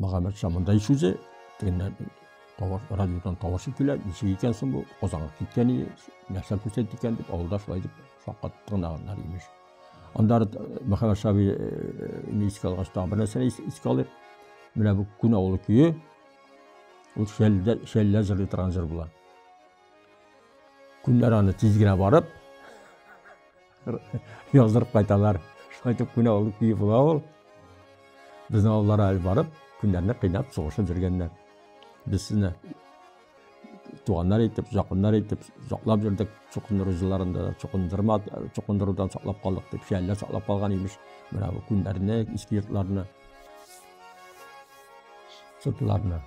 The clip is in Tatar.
Мөхәммәтша монда сүзе, тегеннән тавыш, радиодан тавышы килә, ничек икән соң бу, Казанга киткән иде, нәрсә күрсәтте икән дип, авылда шулай дип шаккаттырганнар имеш. Аннары Мөхәммәтша абыйны искә алгач, тагын бер нәрсәне искә алыйк. Менә бу Күн авылы көе, ул шәлдә, шәллә җырлый торган җыр була. Күннәр аны тиз генә барып, яздырып кайталар. Шулай итеп Күн авылы көе була ул. Безнең авыллар әле барып, күннәрне кыйнап, сугышып йөргәннәр. Без сезне туганнар итеп, якыннар итеп, саклап йөрдек, чукындыру җылларында да чукындырма, чукындырудан саклап калдык дип, шәлләр саклап калган имеш. Менә бу күннәрне, иске йортларны, сутларны.